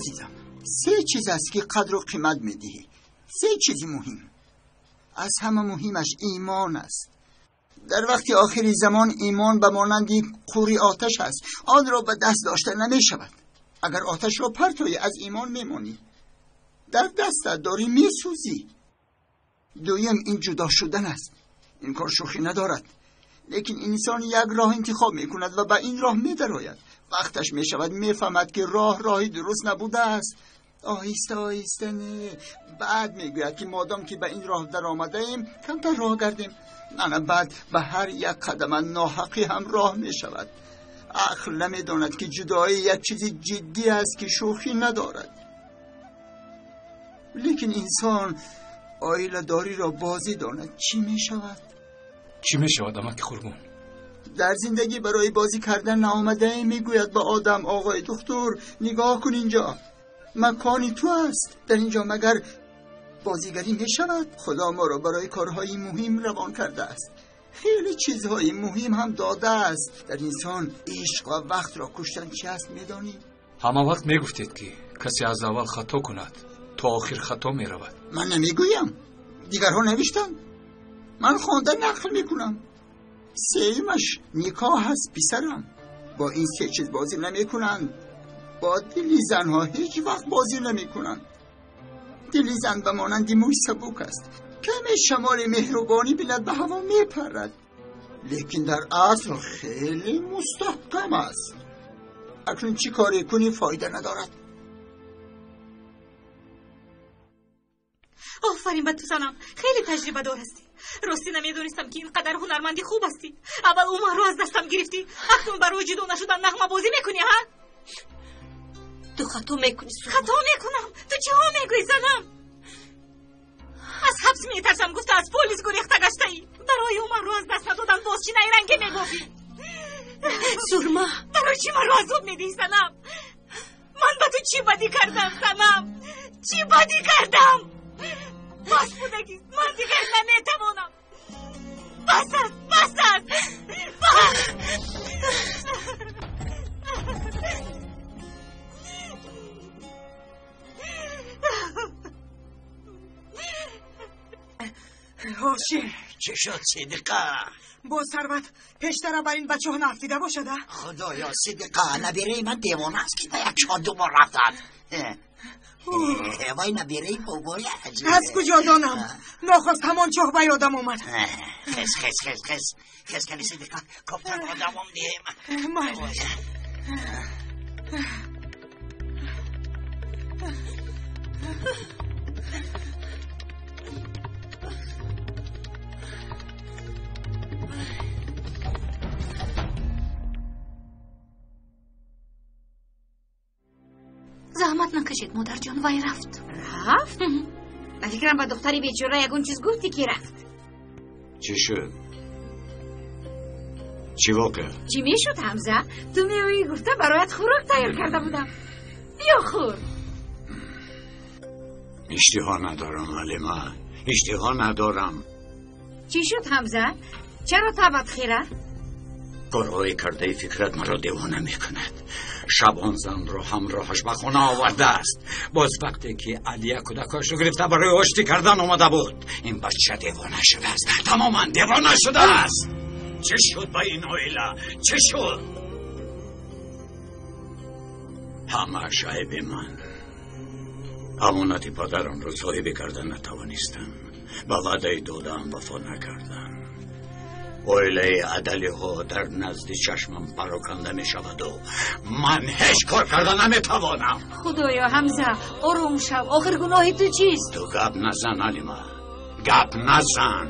Азизам, се чиз аст ки қадру қимат медиҳӣ. Се чизи муҳим. Аз ҳама муҳимаш имон аст. Дар вақти охири замон имон ба монанди қури оташ аст. Онро ба даст дошта намешавад. Агар оташро партоӣ, аз имон мемонӣ. Дар дастат дорӣ месӯзӣ. Дуюм ин ҷудо шудан аст. Ин кор шӯхӣ надорад. Лекин инсон як роҳ интихоб мекунад ва ба ин роҳ медарояд. Вақташ мешавад мефаҳмад ки роҳ роҳи дуруст набудааст. Оҳиста оҳиста не. Баъд мегӯяд ки модом ки ба ин роҳ даромадаем, камтар роҳ гардем. Ана баъд ба ҳар як қадама ноҳақӣ ҳам роҳ мешавад. Ақл намедонад ки ҷудоӣ як чизи ҷиддӣ аст ки шӯхӣ надорад. Лекин инсон оиладориро бозӣ донад, чӣ мешавад? Чӣ мешавад, амаки Қурбон? Дар зиндагӣ барои бозӣ кардан наомадаем, мегӯяд ба одам оғои духтур. Нигоҳ кун, инҷо макони ту аст. Дар инҷо магар бозигарӣ мешавад? Худо моро барои корҳои муҳим равон кардааст. Хеле чизҳои муҳим ҳам додааст. Дар инсон ишқ ва вақтро куштан чи аст медонӣ? Ҳама вақт мегуфтед ки касе аз аввал хато кунад, то охир хато меравад. Ман намегӯям, дигарҳо навиштанд. Ман хонда нақл мекунам. Сеюмаш никоҳ аст, писарам. Бо ин се чиз бозӣ намекунанд. Бо дили занҳо ҳеҷ вақт бозӣ намекунанд. Дили зан ба монанди мӯй сабук аст. Каме шамоли меҳрубонӣ бинад, ба ҳаво мепарад. Лекин дар асл хеле мустаҳкам аст. Акнун чӣ коре кунӣ фоида надорад. Офарин ба ту занам, хеле таҷрибадор ҳастӣ. Ростӣ намедонистам ки ин қадар ҳунарманди хуб ҳастӣ. Аввал Умарро аз дастам гирифтӣ, акнун барои ҷудо нашудан нағмабозӣ мекунӣ, ҳа? Ту хато мекунӣ. Хато мекунам? Ту чиҳо мегӯӣ, занам? Аз ҳабс метарсам гуфта аз полис гурехта гаштаӣ. Барои Умарро аз даст надодан боз чӣ найрангӣ мегуфтӣ? Сурма, барои чӣ маро азоб медиҳӣ, занам? Ман ба ту чӣ бадӣ кардам, занам? Чӣ бадӣ кардам? Бас будагист, ман дигар наметавонам. Бас аст, бас аст, бас! Ҳошим, чӣ шуд, Сидиқа? Бо сарват пештара бар ин бачаҳо наафтида бошад, а? Худоё, Сидиқа, набираи ман девона аст ки ба як чоҳ дубор рафтад. Вай набираи бобои аҷиб. Аз куҷо донам? Нохост ҳамон чоҳ ба ёдам омад. Хез, хез, хез, хез, хез кани, Сидиқа, кофтанро давом диҳем. Майли. Заҳмат накашед, модарҷон, вай рафт. Рафт? Ба фикрам ба духтари бечора ягон чиз гуфтӣ ки рафт. Чӣ шуд? Чӣ воқеа? Чӣ мешуд, Ҳамза? Ту меоӣ гуфта бароят хӯрок тайёр карда будам. Биё хӯр. Иштиҳо надорам, Алима, иштиҳо надорам. Чӣ шуд, Ҳамза? Чаро табат хира? Корҳои кардаи фикрат маро девона мекунад. Шаб он занро ҳамроҳаш ба хона овардааст. Боз вақте ки Алия кӯдакҳояшро гирифта барои оштӣ кардан омада буд, ин бача девона шудааст, тамоман девона шудааст. Чӣ шуд ба ин оила? Чӣ шуд? Ҳамааш айби ман. Амонати падарамро соҳибӣ карда натавонистам. Ба ваъдаи додаам вафо накардам. Оилаи адалиҳо дар назди чашмам пароканда мешаваду ман ҳеҷ кор карда наметавонам. Худоё, Ҳамза, ором шав. Охир гуноҳи ту чист? Ту гап назан, Алима, гап назан.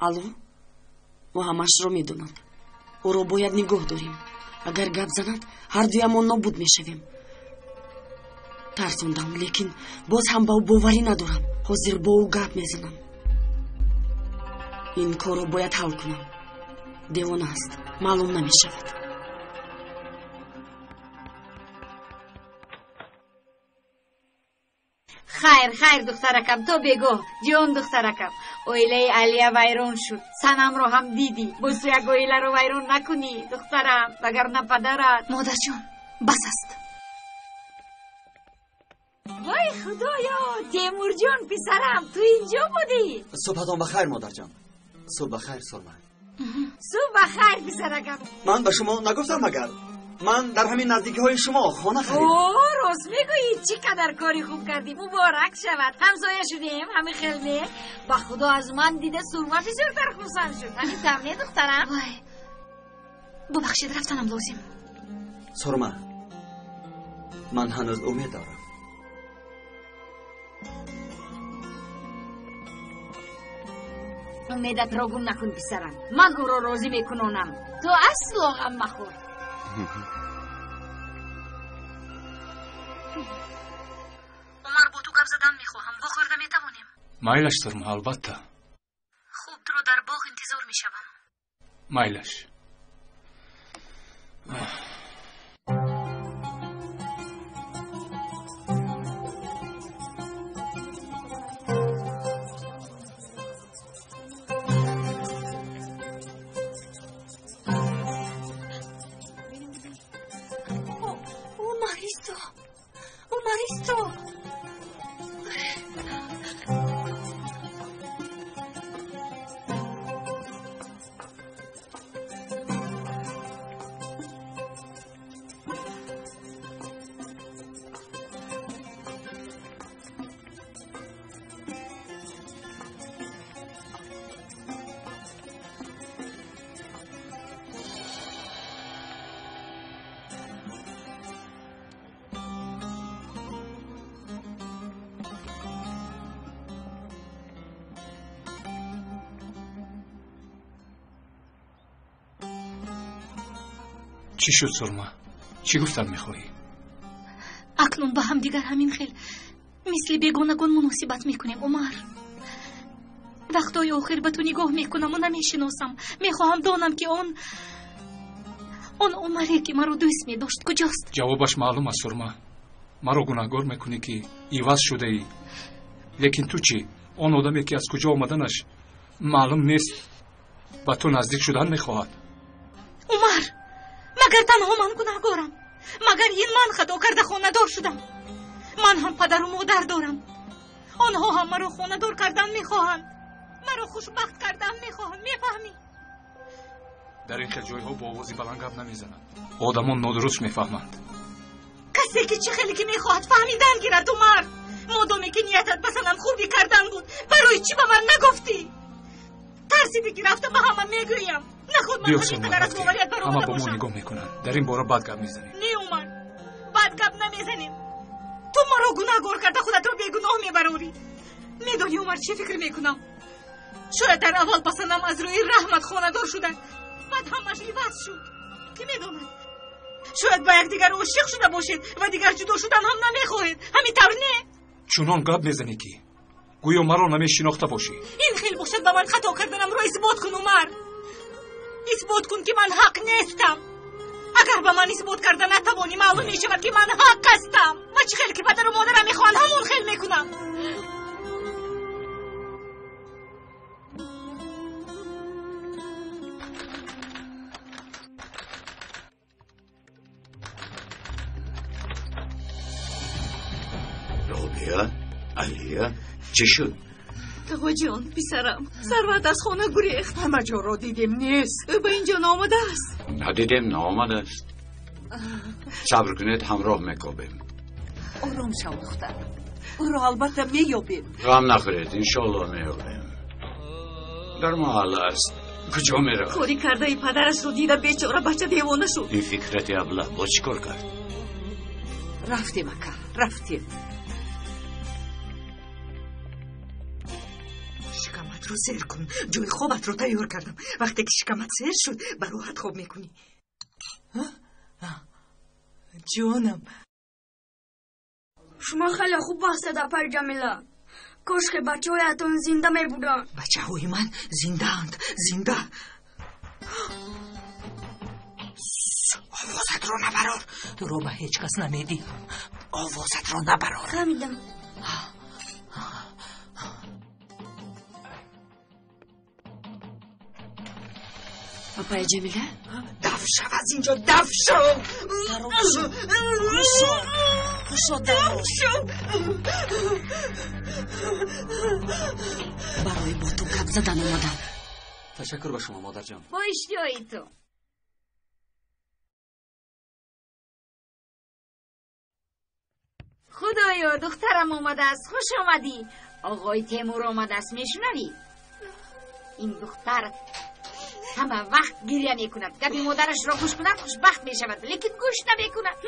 Алло, ӯ ҳамаашро медонад. Ӯро бояд нигоҳ дорем. Агар гап занад, ҳардуямон нобуд мешавем. Тарсондам, лекин боз ҳам ба ӯ боварӣ надорам. Ҳозир бо ӯ гап мезанам. Ин корро бояд ҳал кунам. Девона аст, маълум намешавад. Хайр, хайр, духтаракам, то бегоҳ. Ҷон, духтаракам, оилаи Алия вайрон шуд. Санамро ҳам дидӣ. Боз ту як оиларо вайрон накунӣ, духтарам, вагарна падарат. Модарҷон, бас аст. Вой худоё, Темурҷон, писарам, ту инҷо будӣ? Субҳатон ба хайр, модарҷон. Субҳ ба хайр, Сурма. Субҳ ба хайр, писаракам. Ман ба шумо нагуфтам магар? Ман дар ҳамин наздикиҳои шумо хона харидам. О, рост мегӯӣ, чӣ қадар кори хуб кардӣ. Муборак шавад. Ҳамсоя шудем, ҳамин хел не? Ба худо аз ман дида Сурма бисёртар хурсанд шуд. Ҳамин тавр не, духтарам? Вой, бубахшед, рафтанам лозим. Сурма, ман ҳанӯз умед дорам. Умедатро гум накун, писарам. Ман ӯро розӣ мекунонам. Ту асло ғам махӯр. Умар, бо ту гап задан мехоҳам. Вохӯрда метавонем? Майлаш, Сурма, албатта. Хуб, туро дар боғ интизор мешавам. Майлаш. Чӣ шуд, Сурма? Чӣ гуфтан мехоҳӣ? Акнун ба ҳамдигар ҳамин хел мисли бегонагон муносибат мекунем, Умар. Вақтҳои охир ба ту нигоҳ мекунаму намешиносам. Мехоҳам донам, ки он Умаре, ки маро дӯст медошт, куҷост? Ҷавобаш маълум аст, Сурма. Маро гунаҳгор мекунӣ, ки иваз шудаӣ. Лекин ту чӣ? Он одаме, ки аз куҷо омаданаш маълум нест, ба ту наздик шудан мехоҳад. Умар, магар танҳо ман гунаҳгорам? Магар ин ман хато карда хонадор шудам? Ман ҳам падару модар дорам. Онҳо ҳам маро хонадор кардан мехоҳанд, маро хушбахт кардан мехоҳанд. Мефаҳмӣ? Дар ин хел ҷойҳо бо овози баланд гап намезананд. Одамон нодуруст мефаҳманд. Касе ки чӣ хеле ки мехоҳад фаҳмидан гирад, Умар. Модоме ки ниятат ба санам хубӣ кардан буд, барои чӣ ба ман нагуфтӣ? Тарсидӣ, ки рафта ба ҳама мегӯям. Наход ман ҳамин қадар аз боварият баромада ҳама бо мо бошам. нигоҳ мекунанд. Дар ин бора бад гап мезанем. Не, Умар, бад гап намезанем. Ту маро гунаҳгор карда худатро бегуноҳ мебарорӣ. Медонӣ, Умар, чӣ фикр мекунам? Шояд дар аввал ба санам аз рӯи раҳмат хонадор шуда, баъд ҳамаш иваз шуд. Кӣ медонад? Шояд ба якдигар ошиқ шуда бошед ва дигар ҷудо шудан ҳам намехоҳед. Ҳамин тавр не? Чунон гап мезанӣ, ки гӯё маро намешинохта бошӣ. Ин хел бошад, ба ман хато карданамро исбот кун, Умар. Исбот кун, ки ман ҳақ нестам. Агар ба ман исбот карда натавонӣ, маълум мешавад, ки ман ҳақ ҳастам ва чӣ хел ки падару модарам мехоҳанд, ҳамон хел мекунам. Робия, Алия, чӣ шуд? Тағоҷон, писарам, Сарват аз хона гурехт. Ҳама ҷоро дидем, нест. Ӯ ба инҷо наомадааст. Надидем, наомадааст. Сабр кунед, ҳамроҳ мекобем. Ором шав, духтар. Ӯро албатта меёбем. Ғам нахӯред, иншоаллоҳ меёбем. Дар маҳалла аст. Куҷо меравад? Кори кардаи падарашро дида бечора бача девона шуд. Ин фикрати аблаҳ бо чӣ кор кард? Рафтем, ака, рафтем. Шикаматро сер кун. Ҷои хобатро тайёр кардам. Вақте ки шикамат сер шуд, ба роҳат хоб мекунӣ. Ҷонам, Шумо хеле хуб ҳастед, апаи Ҷамила. Кош ки бачаҳоятон зинда мебуданд. Бачаҳои ман зиндаанд, зинда. Овозатро набарор. Туро ба ҳеҷ кас намедиҳам. Овозатро набарор. Фаҳмидам. Апаи Ҷамила? Даф шав аз инҷо, даф шав! Кушо, кушо дарро. Барои бо ту гап задан омадам. Ташаккур ба шумо, модарҷон. Бо иштиҳои ту. Худоё, духтарам омадааст, хуш омадӣ. Оғои Темур омадааст, мешунавӣ? Ин духтар ҳама вақт гиря мекунад. Гапи модарашро гӯш кунад, хушбахт мешавад, лекин гӯш намекунад.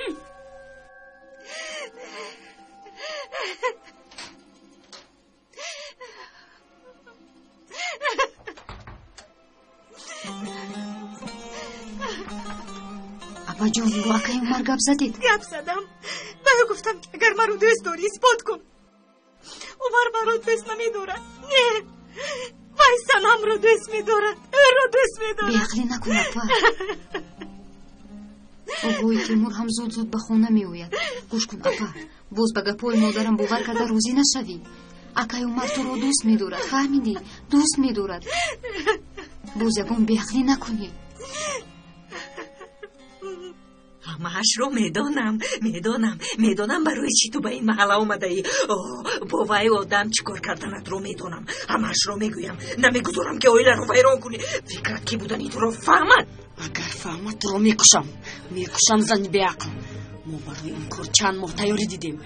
Апаҷон, бо акаи Умар гап задед? Гап задам. Ба ӯ гуфтам, ки агар маро дӯст дорӣ, исбот кун. Умар маро дӯст намедорад. Не, вай Санамро дӯст медорад, ӯро дӯст медорад. Беақлӣ накун, апа. Оғои Темур ҳам зуд-зуд ба хона меояд. Гӯш кун, апа, боз ба гапҳои модарам бовар карда розӣ нашавӣ. Акаи Умар туро дӯст медорад, фаҳмидӣ? Дӯст медорад. Боз ягон беақлӣ накунӣ. Ҳамаашро медонам, медонам, медонам барои чӣ ту ба ин маҳалла омадаӣ. Бо вай одам чӣ кор карданатро медонам. Ҳамаашро мегӯям. Намегузорам, ки оиларо вайрон кунӣ. Фикрат ки будани туро фаҳмад. Агар фаҳмад, туро мекушам. Мекушам, зани беақл. Мо барои ин кор чанд моҳ тайёрӣ дидем.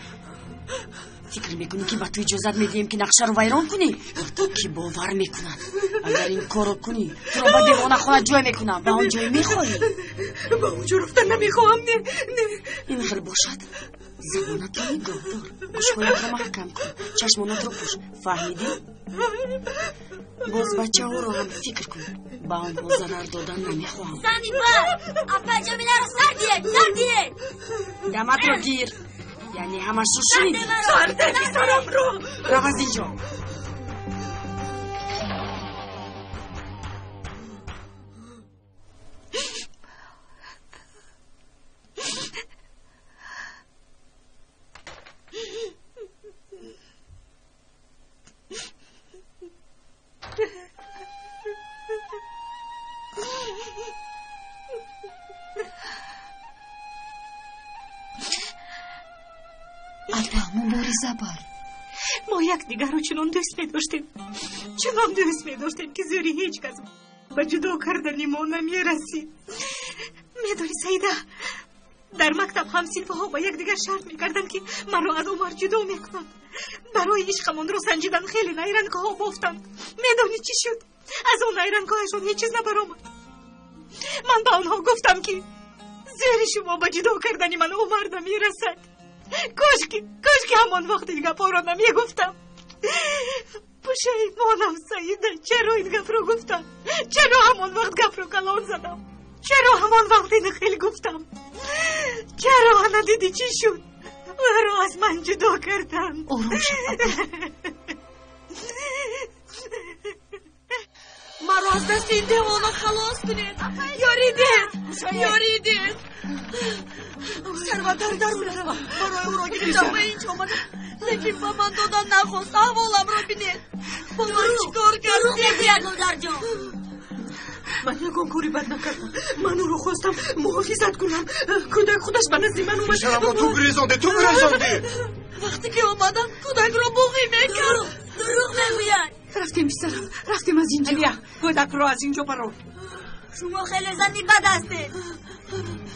Фикр мекунӣ, ки ба ту иҷозат медиҳем, ки нақшаро вайрон кунӣ? Ба ту кӣ бовар мекунад? Агар ин корро кунӣ, туро ба девонахона ҷой мекунам. Ба он ҷой мехоҳӣ? Ба он ҷо рафтан намехоҳам. Не, не. Ин хел бошад, забонатро нигоҳ дор, гӯшҳоятро маҳкам кун, чашмонатро пӯш. Фаҳмидӣ? Боз бачаҳоро ҳам фикр кун. Ба онҳо зарар додан намехоҳам. Зани бад! Апаи Ҷамиларо сар диҳед, сар диҳед! Даматро гир. Яъне ҳамашро шунидӣ? Сар деҳ писарамро. Рав аз инҷо. Апа, мубориза бар. Мо якдигарро чунон дӯст медоштем, чунон дӯст медоштем, ки зӯри ҳеҷ кас ба ҷудо кардани мо намерасид. Медонӣ, Саида, дар мактаб ҳамсинфҳо ба якдигар шарт мекарданд, ки маро аз Умар ҷудо мекунанд. Барои ишқамонро санҷидан хеле найрангҳо бофтанд. Медонӣ чӣ шуд? Аз он найрангҳояшон ҳеҷ чиз набаромад. Ман ба онҳо гуфтам, ки зӯри шумо ба ҷудо кардани ман Умар намерасад. Кошки, кошки ҳамон вақт ин гапҳоро намегуфтам. Пушаймонам, Саида, чаро ин гапро гуфтам? Чаро ҳамон вақт гапро калон задам? Чаро ҳамон вақт ин хел гуфтам? Чаро ана дидӣ чӣ шуд? Ӯро аз ман ҷудо карданд. Ором шав, апа. Маро аз дасти ин девона халос кунед. Ёрӣ диҳед, ёрӣ диҳед. Сарват дар дарун аст. Барои ӯро гирифтам ба инҷо омадам, лекин ба ман додан нахост. Аҳволамро бинед. Бо ман чӣ кор Дурӯғ кардед? мегӯяд, модарҷон. Ман ягон кори бад накардам. Ман ӯро хостам муҳофизат кунам. Кӯдак худаш ба назди ман омад. Писарамро ту гурезондӣ, ту гурезондӣ. Вақте ки омадам, кӯдакро буғӣ мекард. Дурӯғ мегӯяд. Рафтем, писарам, рафтем аз инҷо. Алия, кӯдакро аз инҷо барор. Шумо хеле зани бад ҳастед.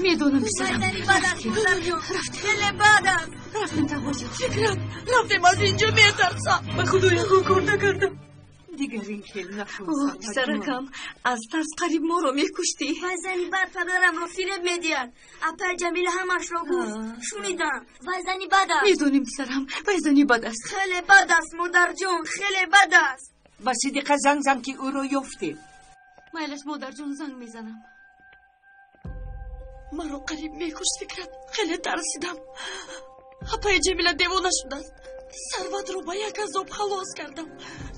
Медонам, Вай писарам. зани бад аст, модарҷон. Хеле бад аст. Рафтем, Тағоҷон. Фикрат, рафтем аз инҷо, метарсам. Ба худо ягон кор накардам. Дигар ин хел накун. Оҳ, писаракам, аз тарс қариб моро мекуштӣ. Вай зани бад падарамро фиреб медиҳад. Апаи Ҷамила ҳамашро гуфт. Шунидам. Вай зани бад аст. Медонем, писарам, вай зани бад аст. Хеле бад аст, модарҷон, хеле бад аст. Ба Сидиқа занг зан, ки ӯро ёфтем. Майлаш, модарҷон, занг мезанам. Маро қариб мекушт, Фикрат. Хеле тарсидам. Апаи Ҷамила девона шудааст. Сарватро ба як азоб халос кардам.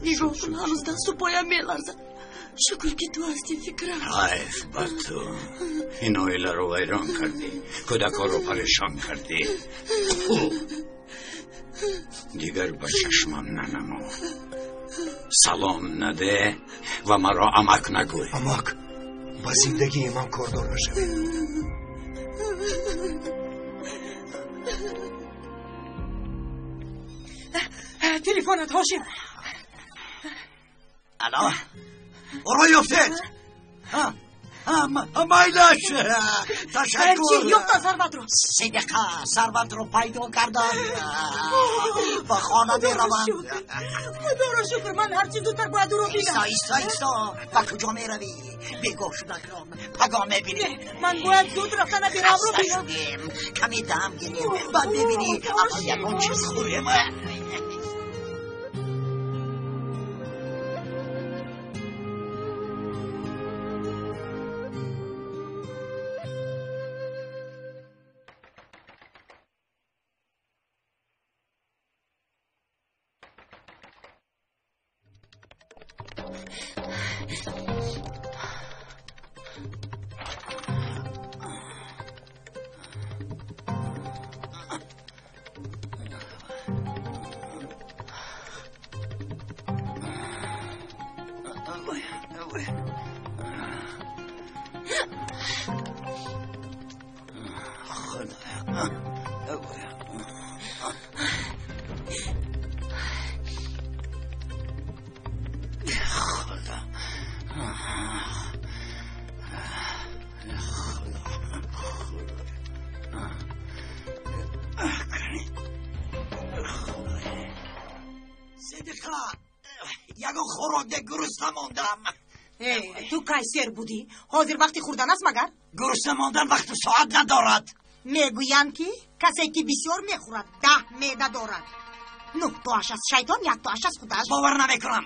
Нигоҳ кун, ҳанӯз дасту поям меларзад. Шукр, ки ту ҳастӣ, Фикрат. Ҳайф ба ту, ин оиларо вайрон кардӣ, кӯдакҳоро парешон кардӣ. Фу, дигар ба чашмам нанамо, салом наде ва маро амак нагӯй. Амак, Ба зиндагии ман кордор нашавед. Телефонат, Ҳошим. Алло, ӯро ёфтед? Майлаш, ташаккур. Чӣ ёфтан сарватро? Сидиқа, сарватро пайдо кардам. Ба хона меравам. Худоро шукр, ман ҳарчи зудтар бояд ӯро бинам. Исто, исто, исто. Ба куҷо меравӣ? Бегоҳ шудакрон, пагоҳ мебинӣ. Ман бояд зуд рафта набирамро бинам. Шудем, каме дам гирем, баъд мебинӣ. Аввал ягон чиз хӯрем. Ту кай сер будӣ? Ҳозир вақти хӯрдан аст магар? Гурусна мондан вақту соат надорад. Мегӯянд, ки касе ки бисёр мехӯрад, 10 меъда дорад. 9 тоаш аз шайтон, 1 тоаш аз худаш. Бовар намекунам.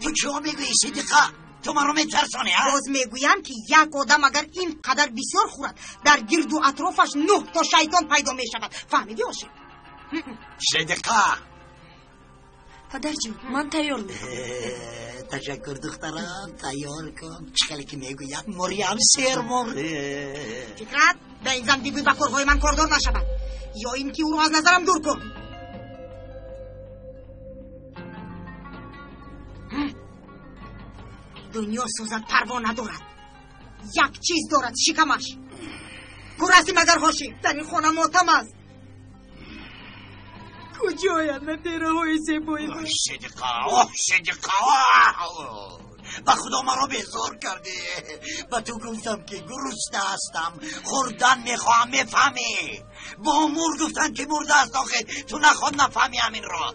Ту чиҳо мегӯӣ, Сидиқа? Ту маро метарсонӣ, а? Боз мегӯянд, ки як одам агар ин қадар бисёр хӯрад, дар гирду атрофаш 9 то шайтон пайдо мешавад. Фаҳмидӣ, Ҳошим? Сидиқа! Падарҷон, ман тайёр мекунам. Ташаккур, духтарам, тайёр кун. Чӣ хеле ки мегӯяд, мурям сер мур. Фикрат, ба ин зан бигӯй ба корҳои ман кордор нашавад, ё ин ки ӯро аз назарам дур кун. Дунё сӯзад, парво надорад. Як чиз дорад, шикамаш. Кур ҳастӣ магар, Ҳошим? Дар ин хона мотам аст. Куҷоянд набераҳои зебои ман? Сидиқа, оҳ, Сидиқа, ба худо маро безор кардӣ. Ба ту гуфтам, ки гурусна ҳастам, хӯрдан мехоҳам, мефаҳмӣ? Бо мур гуфтанд, ки мурда аст. Охир ту наход нафаҳмӣ ҳаминро.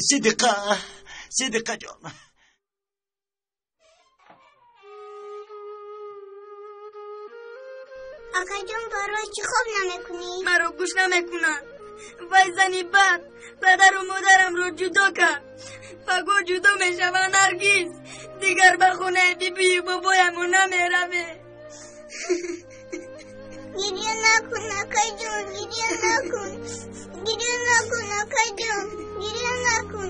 Сидиқа, Сидиқа ҷон. Акаҷон, барои чӣ хоб намекунӣ? Маро гӯш намекунанд. Вай зани бад падару модарамро ҷудо кард. Паго ҷудо мешаванд ҳаргиз. Дигар ба хонаи бибию бобоямон намеравем. Гиря накун, акаҷон, гиря накун. Гиря накун, акаҷон, гиря накун.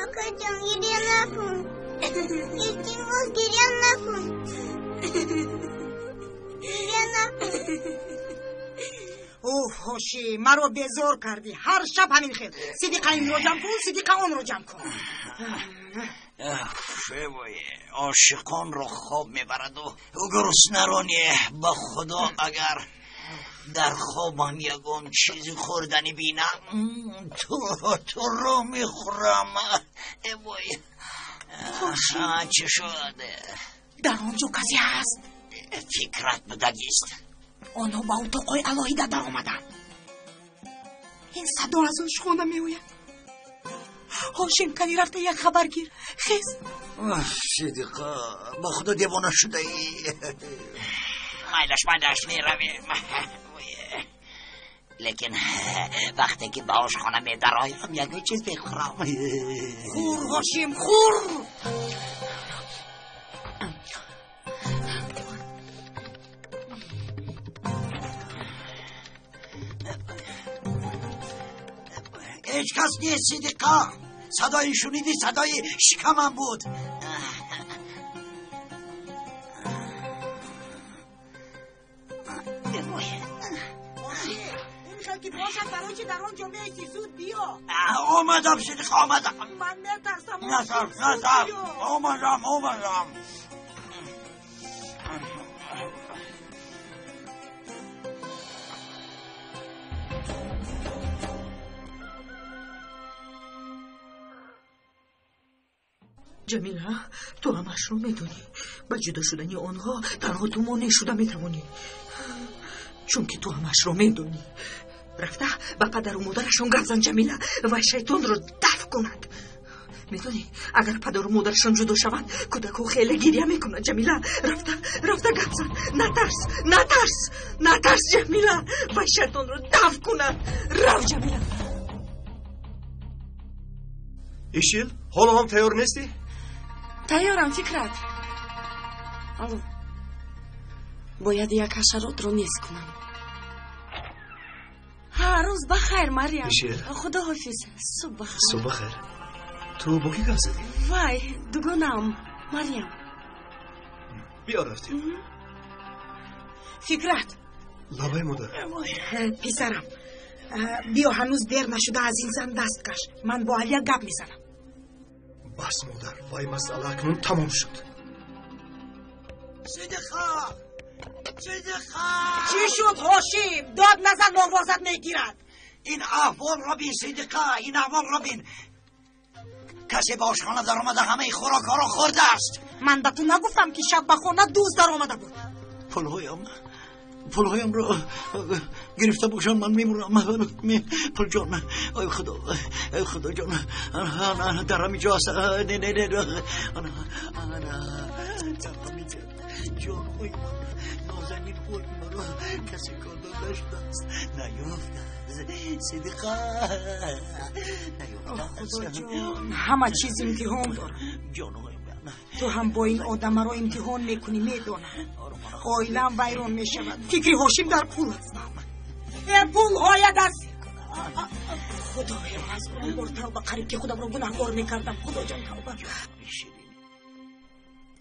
Акаҷон, гиря накун. Илтимос, гиря накун. Гиря накун. Оҳ, Ҳошим, маро безор кардӣ. Ҳар шаб ҳамин хел. Сидиқа инро ҷамъ кун, Сидиқа онро ҷамъ кун. Шевое, ошиқонро хоб мебараду гуруснаро не. Ба худо, агар дар хобам ягон чизи хӯрданӣ бинам, туро мехӯрам. Эвой, чӣ шуд? Дар он ҷо касе ҳаст. Фикрат будагист. Онҳо ба утоқҳои алоҳида даромаданд. Ин садо аз ошхона меояд. Ҳошим, кани рафта як хабар гир. Хез. Сидиқа, ба худо девона шудаӣ. Майлаш, майлаш, меравем. Лекин вақте ки ба ошхона медароям, ягон чиз мехӯрам. Хӯр, Ҳошим, хӯр. Ҳеҷ кас нест, Сидиқа. Садои шунидӣ, садои шикамам буд. ки бошад, барои чи дар он ҷо меистӣ? Зуд биё. Омадам, Сидиқа, омадам. Ман метарсам. Натарс, натарс. Омадам, омадам. Ҷамила, ту ҳамашро медонӣ. Ба ҷудо шудани онҳо танҳо ту монеъ шуда метавонӣ, чунки ту ҳамашро медонӣ. Рафта ба падару модарашон гап зан, Ҷамила, ва шайтонро даф кунад. Медонӣ, агар падару модарашон ҷудо шаванд, кӯдакҳо хеле гиря мекунанд. Ҷамила, рафта, рафта гап зан. Натарс, натарс, натарс, Ҷамила, ва шайтонро даф кунад. Рав, Ҷамила. Ишил, ҳоло ҳам тайёр нестӣ? Тайёрам, Фикрат. Алло, бояд як ҳашаротро нез кунам. Ҳа, рӯз ба хайр, Марьям. Худоҳофиз, субҳ ба хайр. Субҳ ба хайр. Ту бо кӣ гап задӣ? Вай, дугонаам, Марьям. Биё, рафтем. Фикрат. Лабай, модар. Писарам, биё, ҳанӯз дер нашуда, аз ин зан даст каш. Ман бо Алия гап мезанам. Бас, модар, вай масъала акнун тамом шуд. Сидиқа! Сидиқа! Чӣ шуд, Ҳошим? Дод назан, овозат мегирад. Ин аҳволро бин, Сидиқа, ин аҳволро бин. Касе ба ошхона даромада, ҳамаи хӯрокҳоро хӯрдааст. Ман ба ту нагуфтам, ки шаб ба хона дузд даромада буд? Пулҳоям, пулҳоямро гирифта бошанд, ман мемурам. Пулҷон, ой худо, ой худоҷон, дар ҳамин ҷо аст. Не, не, не, дар ҳамин ҷо. Ҷонҳои ман, нозанин худ маро касе кордор нашудааст, наёфтааст. Сидиқа, наёфтааст. Худоҷон, ҳама чиз имтиҳон дорад. Ҷонҳои ман, ту ҳам бо ин одамаро имтиҳон мекунӣ, медонам. Оилаам вайрон мешавад. Фикри Ҳошим дар пул аст. Э, пулҳоят аст. Худоё, аз он бор тавба, қариб ки худамро гунаҳкор мекардам. Худоҷон, тавба.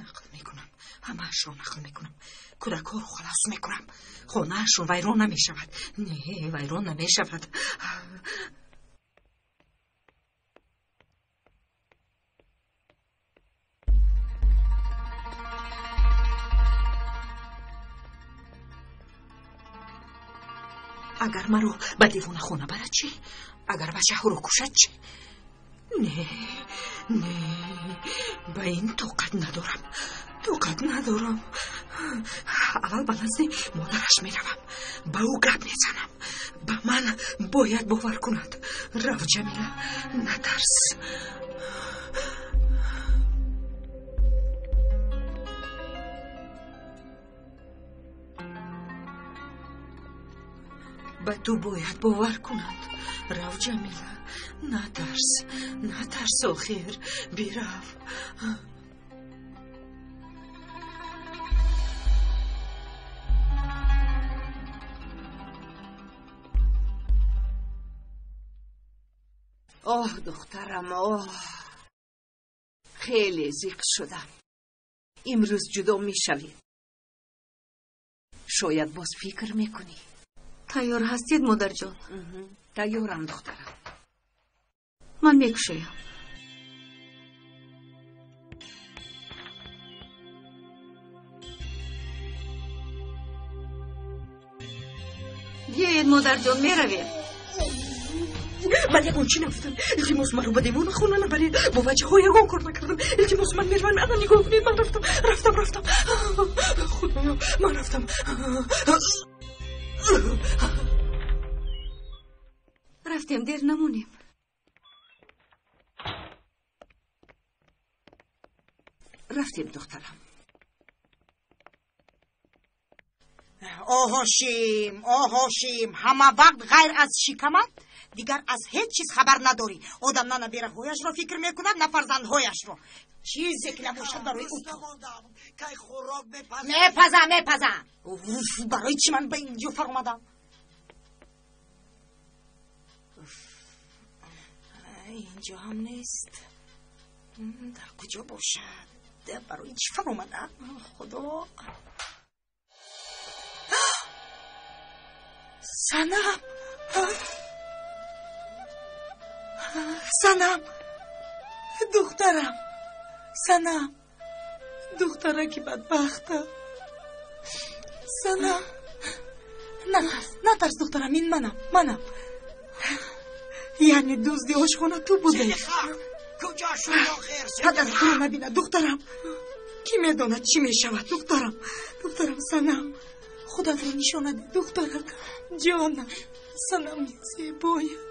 Нақл мекунам, ҳамаашро нақл мекунам. Кӯдакҳоро халос мекунам. Хонаашон вайрон намешавад. Не, вайрон намешавад. Агар маро ба девонахона барад чӣ? Агар бачаҳоро кушад чӣ? Не, не, ба ин тоқат надорам, тоқат надорам. Аввал ба назди модараш меравам, ба ӯ гап мезанам. Ба ман бояд бовар кунад. Рав, Ҷамила, натарс. Ба ту бояд бовар кунанд. Рав, Ҷамила, натарс, натарс, охир бирав. Оҳ, духтарам, оҳ, хеле зиқ шудам. Имрӯз ҷудо мешавӣ. Шояд боз фикр мекунӣ. Тайёр ҳастед, модарҷон? Тайёрам, духтарам. Ман мекушоям. Биёед, модарҷон, меравем. Ман ягон чӣ нагуфтам. Илтимос, маро ба девонахона набаред. Бо бачаҳо ягон кор накардам. Илтимос, ман меравам. Ана, нигоҳ кунед, ман рафтам, рафтам, рафтам. Худоё, ман рафтам. Рафтем, дер намонем. Рафтем, духтарам. О Ҳошим, о Ҳошим, ҳама вақт ғайр аз шикамат дигар аз ҳеҷ чиз хабар надорӣ. Одам на набераҳояшро фикр мекунад, на фарзандҳояшро. Чизе ки набошад барои ӯ. Мепазам, мепазам. Барои чӣ ман ба инҷо фаромадам? Инҷо ҳам нест. Дар куҷо бошад? Барои чӣ фаромадам? Худо. Санам! Санам, духтарам, Санам, духтараки бадбахтам. Санам, натарс, натарс, духтарам, ин манам, манам. Яъне дузди ошхона ту будӣ. Куҷо шуд охир? Падар туро набинад, духтарам. Кӣ медонад чӣ мешавад, духтарам. Духтарам, Санам, худатро нишона деҳ, духтарам. Ҷонам, Санами зебоям.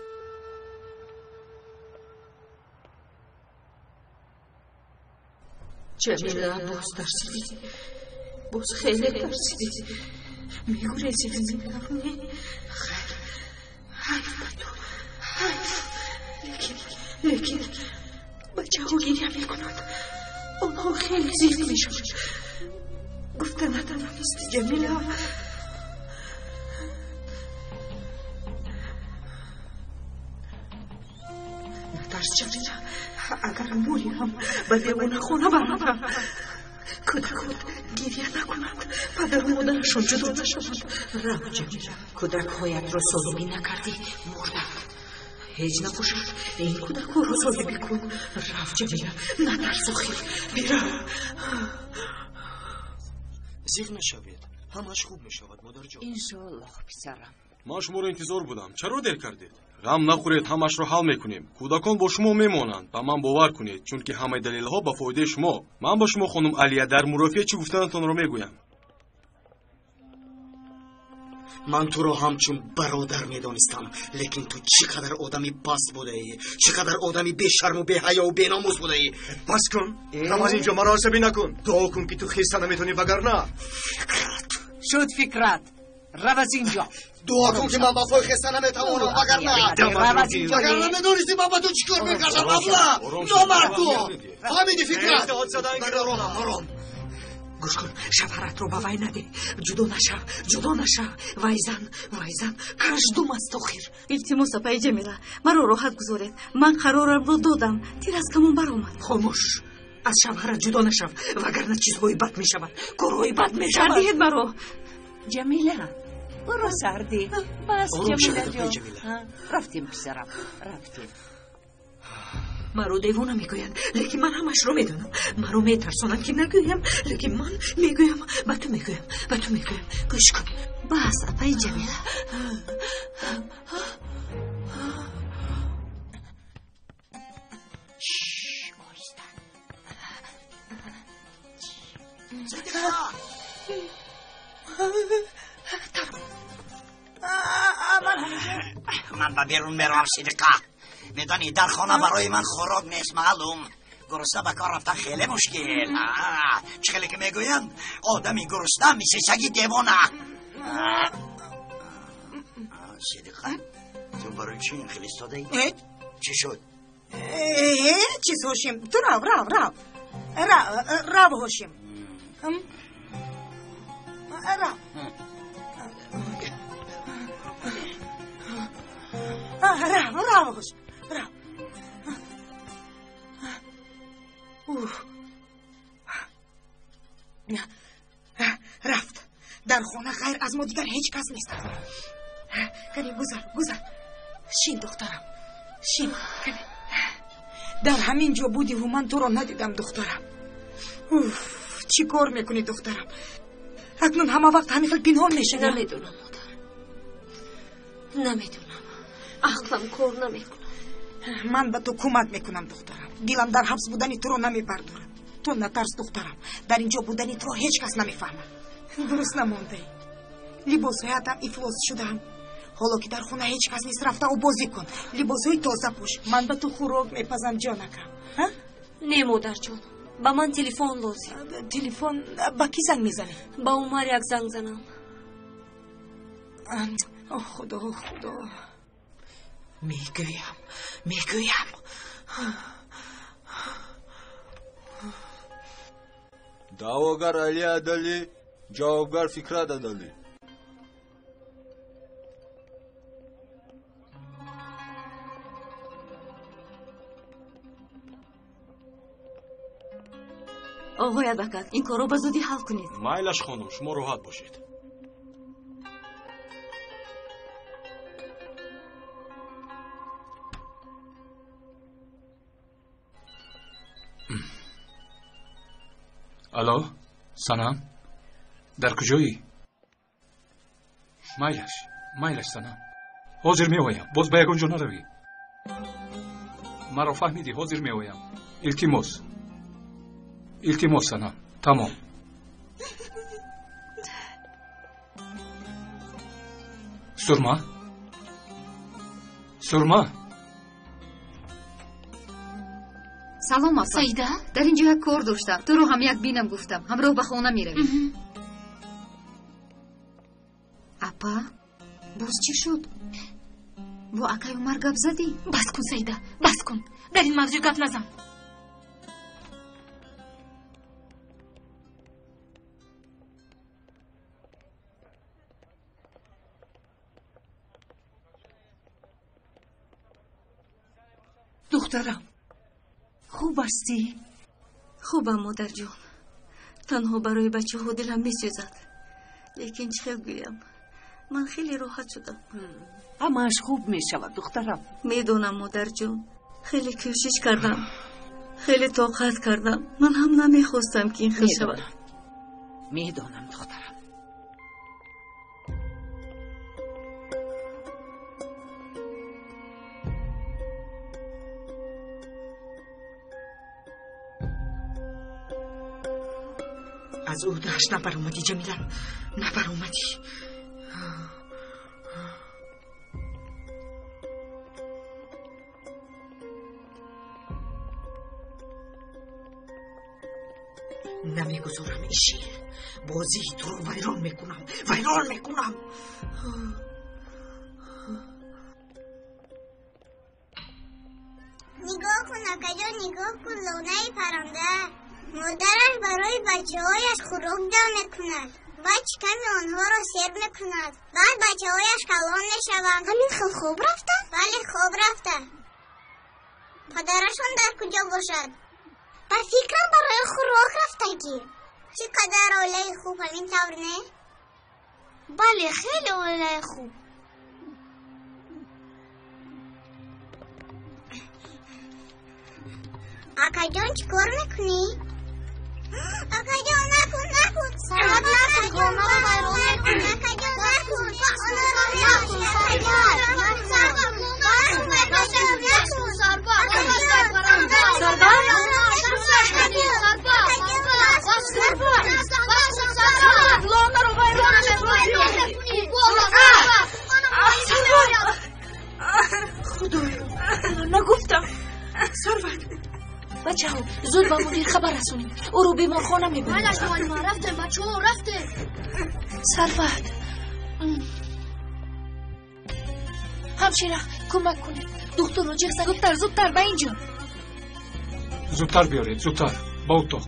Ҷамила, боз тарсидӣ, боз хеле тарсидӣ. Мегурезӣ аз ин тавр, не? Хайр, ҳайф ба ту, ҳайф. Лекин, лекин бачаҳо гиря мекунанд, онҳо хеле зиқ мешаванд. Гуфта натавонисти, Ҷамила. Натарс, Ҷамила, агар мурӣ ҳам ба девонахона барам. Кӯдакот гиря накунанд, падару модарашон ҷудо нашаванд. Рав, Ҷамила, кӯдакҳоятро соҳибӣ накардӣ, мурданд. Ҳеҷ набошад, ин кӯдакҳоро соҳибӣ кун. Рав, Ҷамила, натарс охир, бирав. Зиқ нашавед, ҳамааш хуб мешавад, модарҷон. Иншоаллоҳ, писарам. Ман шуморо интизор будам. Чаро дер кардед? Ғам нахӯред, ҳамашро ҳал мекунем. Кӯдакон бо шумо мемонанд, ба ман бовар кунед, чунки ҳамаи далелҳо ба фоидаи шумо. Ман ба шумо, хонум Алия, дар мурофиа чӣ гуфтанатонро мегӯям. Ман туро ҳамчун бародар медонистам, лекин ту чӣ қадар одами паст будаӣ, чӣ қадар одами бешарму беҳаёву беномус будаӣ. Бас кун, рав аз инҷо, маро асабӣ накун. Дуо кун, ки ту хеста наметавонӣ, вагарна. Фикрат шуд, Фикрат, рав аз инҷо. Дуо кун, ки ман ба пой хеста наметавонам, вагарна. Вагарна медонисти ман ба ту чӣ кор мекардам, абла? Номард ту! Фаҳмидӣ, Фикрат? Ором, ором. Гӯш кун, шавҳаратро ба вай надеҳ, ҷудо нашав, ҷудо нашав. Вай зан, вай зан каждум аст охир. Илтимос, апаи Ҷамила, маро роҳат гузоред. Ман қарорамро додам, тир аз камон баромад. Хомӯш, аз шавҳарат ҷудо нашав, вагарна чизҳои бад мешавад, корҳои бад мешавад. Сар диҳед маро. Ҷамила, ӯро сар деҳ. Бас, Ҷамила ҷон. Рафтем, писарам, рафтем. Маро девона мегӯянд, лекин ман ҳамашро медонам. Маро метарсонанд, ки нагӯям, лекин ман мегӯям, ба ту мегӯям, ба ту мегӯям. Гӯш кун. Бас, апаи Ҷамила. Оҳиста. Ман ба берун меравам, Сидиқа. Медонӣ, дар хона барои ман хӯрок нест, маълум. Гурусна ба кор рафтан хеле мушкил. Чӣ хеле ки мегӯянд, одами гурусна мисли саги девона. Сидиқа, ту барои чӣ ин хел истодаӣ? Чӣ шуд? Ҳеҷ чиз, Ҳошим. Ту рав, рав, рав, рав, Ҳошим, рав, рав, рав, Ҳошим, рав. Рафт. Дар хона ғайр аз мо дигар ҳеҷ кас нест. Кане, гузар, гузар, шин, духтарам, шин. Кане, дар ҳамин ҷо будиву ман туро надидам, духтарам. Уф, чӣ кор мекунӣ, духтарам? Акнун ҳама вақт ҳамин хел пинҳон мешавӣ? Намедонам, модар, намедонам, ақлам кор намекунад. Ман ба ту кӯмак мекунам, духтарам. Дилам дар ҳабс будани туро намебардорад. Ту натарс, духтарам, дар ин ҷо будани туро ҳеҷ кас намефаҳмад. Дуруст намондаӣ, либосҳоятам ифлос шудаам. Ҳоло ки дар хона ҳеҷ кас нест, рафта обозӣ кун, либосҳои тоза пӯш. Ман ба ту хӯрок мепазам, ҷонакам. Не, модарҷон, ба ман телефон лозим. Телефон? Ба кӣ занг мезанӣ? Ба Умар як занг занам. О худо, худо. Мегӯям, мегӯям. Даъвогар Али Адалӣ, ҷавобгар Фикрат Адалӣ. Оғои адвокат, ин корро ба зудӣ ҳал кунед. Майлаш, хонум, шумо роҳат бошед. Алло, Санам, дар куҷоӣ? Майлаш, майлаш, Санам, ҳозир меоям. Боз ба ягон ҷо наравӣ. Маро фаҳмидӣ? Ҳозир меоям. Илтимос, илтимос, Санам. Тамом. Сурма, Сурма. Салом, апа. Саида? Дар ин ҷо як кор доштам. Туро ҳам як бинам гуфтам. Ҳамроҳ ба хона меравем. Апа, боз чӣ шуд? Бо акай Умар гап задӣ? Бас кун, Саида, бас кун. Дар ин мавзӯъ гап назан. Духтарам, хуб ҳастӣ? Хубам, модарҷон. Танҳо барои бачаҳо дилам месӯзад. Лекин чӣ хел гӯям, ман хеле роҳат шудам. Ҳамааш хуб мешавад, духтарам. Медонам, модарҷон, хеле кӯшиш кардам, хеле тоқат кардам. Ман ҳам намехостам, ки ин хел шавад. Медонам, духтарам. Аз ӯҳдааш набаромадӣ, Ҷамила, набаромадӣ. Намегузорам, иши бозии туро вайрон мекунам, вайрон мекунам. Нигоҳ кун, акаҷон, нигоҳ кун, лонаи парранда. Модараш барои бачаҳояш хӯрок дам мекунад ва шиками онҳоро сер мекунад. Баъд бачаҳояш калон мешаванд. Ҳамин хел хоб рафта? Бале, хоб рафта. Падарашон дар куҷо бошад? Ба фикрам, барои хӯрок рафтагӣ. Чӣ қадар оилаи хуб, ҳамин тавр не? Бале, хеле оилаи хуб. Акаҷон, чӣ кор мекунӣ? Акаҷон, накун, накун. Сарват, накун, хонаро вайрон мекунӣ. Акаҷон, накун, накун, сарват. Лонаро вайрон мекунӣ. Худоё, нагуфтам. Сарват, бачаҳо, зуд ба мудир хабар расонед, ӯро беморхона мебарем. Майлаш, муаллима, рафтем, бачаҳо, рафтем. Сарват, ҳамшира, кӯмак кунед, духтурро ҷеғ зад. Зудтар, зудтар, ба ин ҷо. Зудтар биёред, зудтар ба утоқ.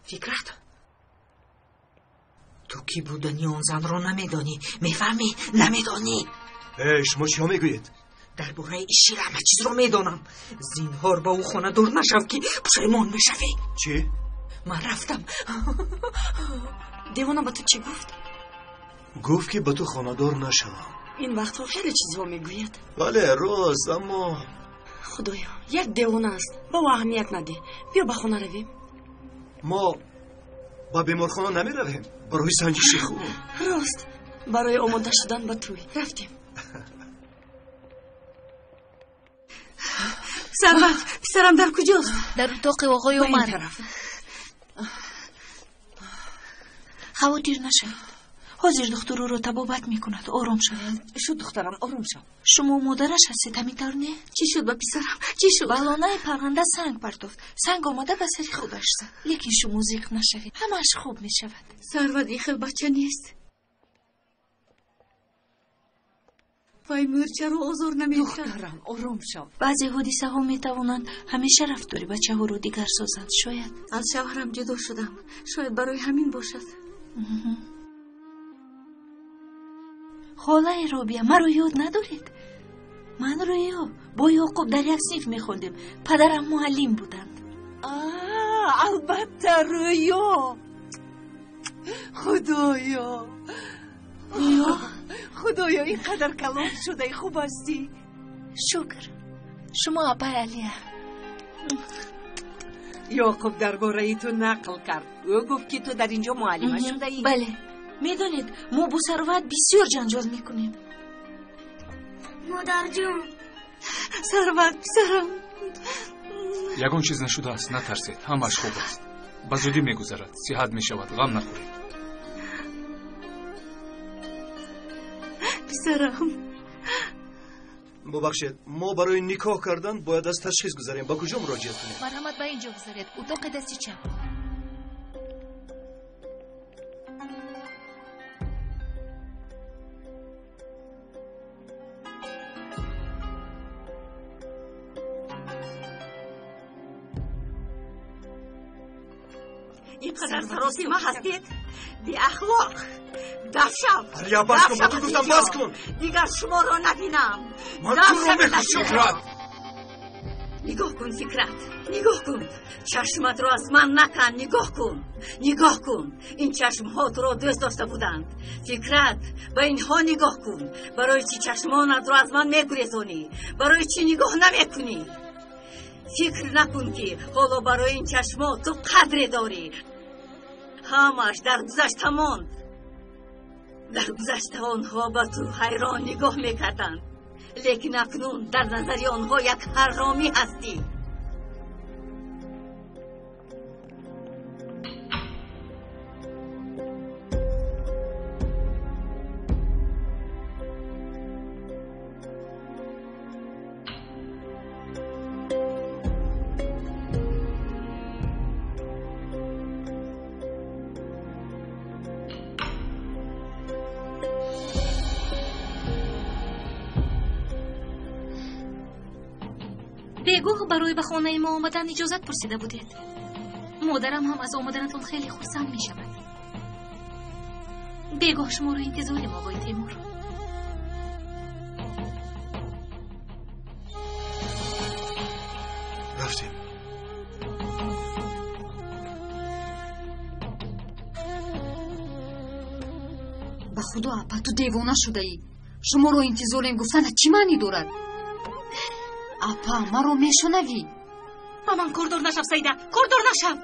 Фикрат, ту кӣ будани он занро намедонӣ, мефаҳмӣ? Намедонӣ. Э, шумо чиҳо мегӯед? Дар бораи ишира ҳама чизро медонам. Зинҳор ба ӯ хонадор нашав, ки пушаймон мешавӣ. Чӣ? Ман рафтам. Девона ба ту чӣ гуфт? Гуфт, ки ба ту хонадор нашавам. Ин вақтҳо хеле чизҳо мегӯяд. Бале, рост, аммо Худоё, як девона аст, ба ӯ аҳамият надиҳ. Биё, ба хона равем. Мо ба беморхона намеравем барои санҷиши хун? Рост, барои омода шудан ба тӯй рафтем. Сарват, писарам дар куҷост? Дар утоқи оғои Ба ин Умар. тараф. Хавотир нашавед, ҳозир духтур ӯро табобат мекунад. Ором шавед. Шуд, духтарам, ором шав. Шумо модараш ҳастед, ҳамин тавр не? Чӣ шуд ба писарам, чӣ шуд? Ба лонаи парранда санг партофт, санг омада ба сари худаш зад. Лекин шумо зиқ нашавед, ҳамааш хуб мешавад. Сарват ин хел бача нест. Вай мӯрчаро озор намедиҳад. Духтарам, ором шав. Баъзе ҳодисаҳо метавонанд ҳамеша рафтори бачаҳоро дигар созанд. Шояд аз шавҳарам ҷудо шудам, шояд барои ҳамин бошад. Холаи Робия, маро ёд надоред? Ман Рӯё, бо Ёқуб дар як синф мехондем. Падарам муаллим буданд. Албатта, Рӯё. Худоё, Худоё, ин қадар калон шудаи, хуб ҳастӣ? Шукр. Шумо апай Алия. Ёқуб дар бораи ту нақл кард. Ӯ гуфт, ки ту дар ин ҷо муаллима шудаӣ. Бале. Медонед, мо бо Сарват бисёр ҷанҷол мекунем. Модарҷон. Сарват, писарам. Ягон чиз нашудааст, натарсед, ҳамааш хуб аст. Ба зудӣ мегузарад, сиҳат мешавад, ғам нахӯред. Писарам. Бубахшед, мо барои никоҳ кардан бояд аз ташхис гузарем. Ба куҷо муроҷиат кунем? Марҳамат, ба ин ҷо гузаред, утоқи дасти чап. Ин қадар саросима ҳастед? Беахлоқ! Дафшав! Алия, бас кун, ба ту гуфтам, бас кун! Дигар шуморо набинам! Ман туро мекушам! Фикрат! Нигоҳ кун, Фикрат, нигоҳ кун! Чашматро аз ман накан, нигоҳ кун! Нигоҳ кун! Ин чашмҳо туро дӯст дошта буданд. Фикрат, ба инҳо нигоҳ кун! Барои чӣ чашмонатро аз ман мегурезонӣ? Барои чӣ нигоҳ намекунӣ? Фикр накун, ки ҳоло барои ин чашмҳо ту қадре дорӣ. Ҳамааш дар гузашта монд. Дар гузашта онҳо ба ту ҳайрон нигоҳ мекарданд, лекин акнун дар назари онҳо як ҳаромӣ ҳастӣ. Бегоҳ барои ба хонаи мо омадан иҷозат пурсида будед. Модарам ҳам аз омаданатон хеле хурсанд мешавад. Бегоҳ шуморо интизорем, оғои Темур. Рафтем. Ба худо, апа, ту девона шудаӣ. Шуморо интизорем гуфтана чӣ маънӣ дорад? Апа, маро мешунавӣ? Ба ман кордор нашав, Саида, кордор нашав!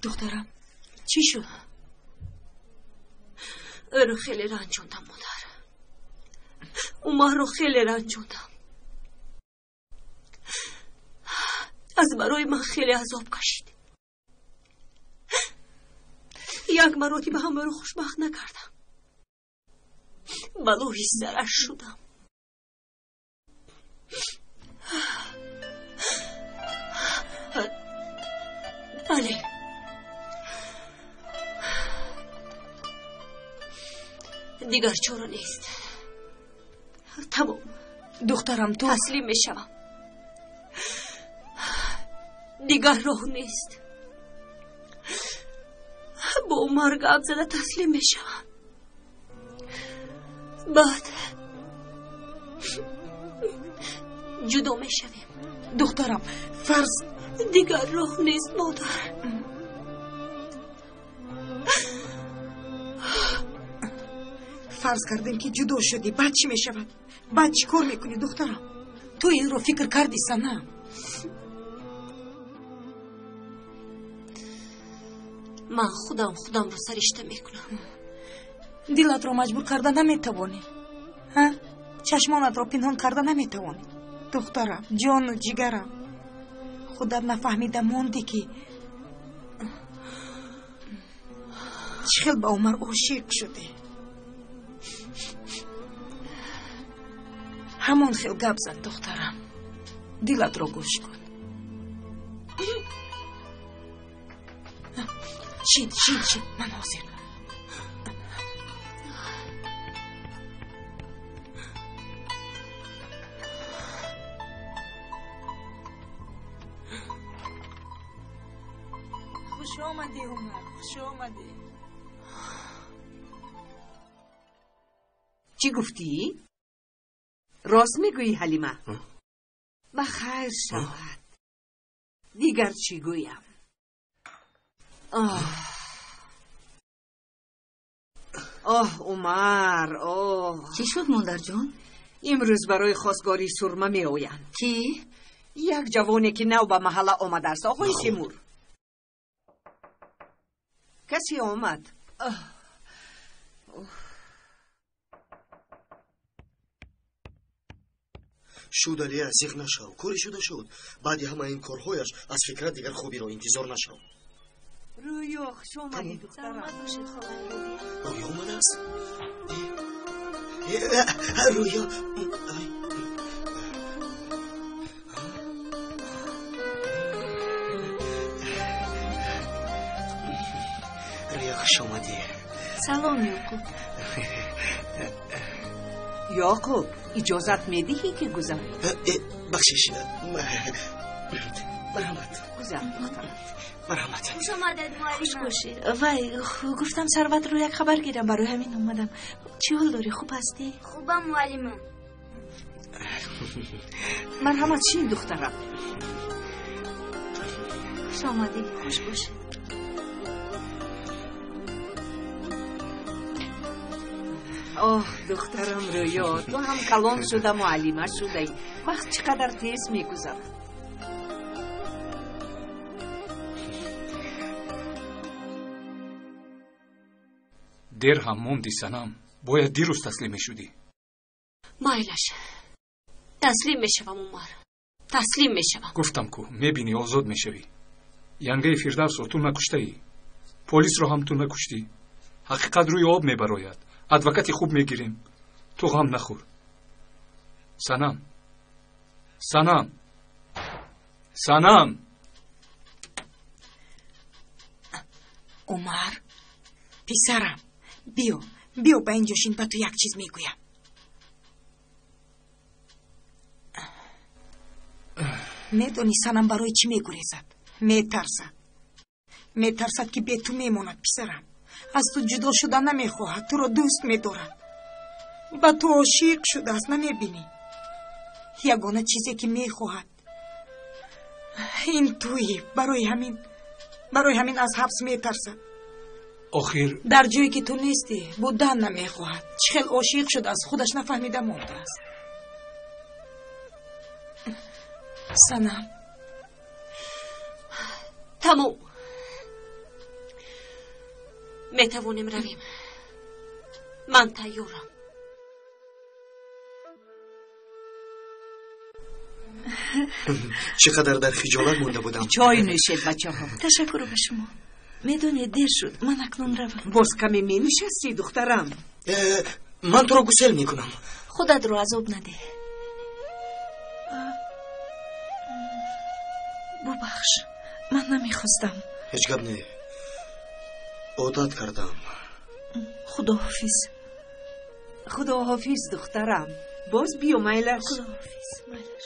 Духтарам, чӣ шуд? Ӯро хеле ранҷондам, модар. Умарро хеле ранҷондам. Аз барои ман хеле азоб кашид. Як маротиба ҳам ӯро хушбахт накардам. Балои сараш шудам. Бале. Дигар чора нест. Тамом. Духтарам, ту таслим мешавам. Дигар роҳ нест. Бо Умар гап зада таслим мешавам. Баъд ҷудо мешавем. Духтарам, фарз дигар роҳ нест, модар. Фарз кардем, ки ҷудо шудӣ, баъд чӣ мешавад? Баъд чӣ кор мекунӣ, духтарам? Ту инро фикр кардӣ, Санам? Ман худам худамро саришта мекунам. Дилатро маҷбур карда наметавонӣ, чашмонатро пинҳон карда наметавонӣ. Духтарам, ҷону ҷигарам, худат нафаҳмида мондӣ, ки чӣ хел ба Умар ошиқ шудӣ. Ҳамон хел гап зад, духтарам. Дилатро гӯш кун. Шин, шин, шин, ман ҳозир. Хуш омадӣ, Умар, хуш омадӣ. Чӣ гуфтӣ? Рост мегӯӣ, Ҳалима? Ба хайр шавад. Дигар чӣ гӯям? Оҳ, Умар, оҳ. Чӣ шуд, модарҷон? Имрӯз барои хостгории Сурма меоянд. Кӣ? Як ҷавоне ки нав ба маҳалла омадааст, оғои Тимур. Касе омад. Шуд, Алия, зиқ нашав. Коре шуда шуд. Баъди ҳама ин корҳояш аз Фикрат дигар хубиро интизор нашав. Рӯё, хуш омадӣ, духтарам. Рӯё омадааст? Рӯё. Рӯё, хуш омадӣ. Салом, Ёқуб. Ёқуб, иҷозат медиҳӣ ки гузарӣ? Бахшиш, марҳамат. Гузар, духтарам. Марҳамат. Хуш омадед, муаллима. Хуш бошед. Вай, гуфтам Сарватро як хабар гирам, барои ҳамин омадам. Чӣ ҳол дорӣ, хуб ҳастӣ? Хубам, муаллима. Марҳамат, шин, духтарам. Хуш омадӣ. Хуш бошед. Оҳ, духтарам Рӯё, ту ҳам калон шуда муаллима шудаӣ. Вақт чӣ қадар тез мегузарад. Дер ҳам монди, Санам. Бояд дирӯз таслим мешудӣ. Майлаш, таслим мешавам, Умар, таслим мешавам. Гуфтам ку, мебинӣ, озод мешавӣ. Янгаи Фирдавсро ту накуштаӣ, полисро ҳам ту накуштӣ. Ҳақиқат рӯи об мебарояд. Адвокати хуб мегирем. Ту ғам нахӯр. Санам, Санам, Санам. Умар, писарам, биё, биё ба ин ҷо шин, ба ту як чиз мегӯям. Медонӣ Санам барои чӣ мегурезад? Метарсад. Метарсад, ки бе ту мемонад, писарам. Аз ту ҷудо шуда намехоҳад, туро дӯст медорад. Ба ту ошиқ шудааст, намебинӣ? Ягона чизе ки мехоҳад ин туӣ. Барои ҳамин аз ҳабс метарсад. Охир дар ҷое ки ту нестӣ будан намехоҳад. Чӣ хел ошиқ шудааст, худаш нафаҳмида мондааст. Санам, тамом, метавонем равем. Ман тайёрам. Чӣ қадар дар хиҷолат монда будам. Чой нӯшед, бачаҳо. Ташаккур ба шумо. Медонед, дер шуд, ман акнун равам. Боз каме менишастӣ, духтарам? Ман туро гусел мекунам. Худатро азоб надеҳ. Бубахш, ман намехостам. Ҳеҷ гап не, одат кардам. Худоҳофиз. Худоҳофиз, духтарам. Боз биё, майлаш. Худоҳофиз, майлаш.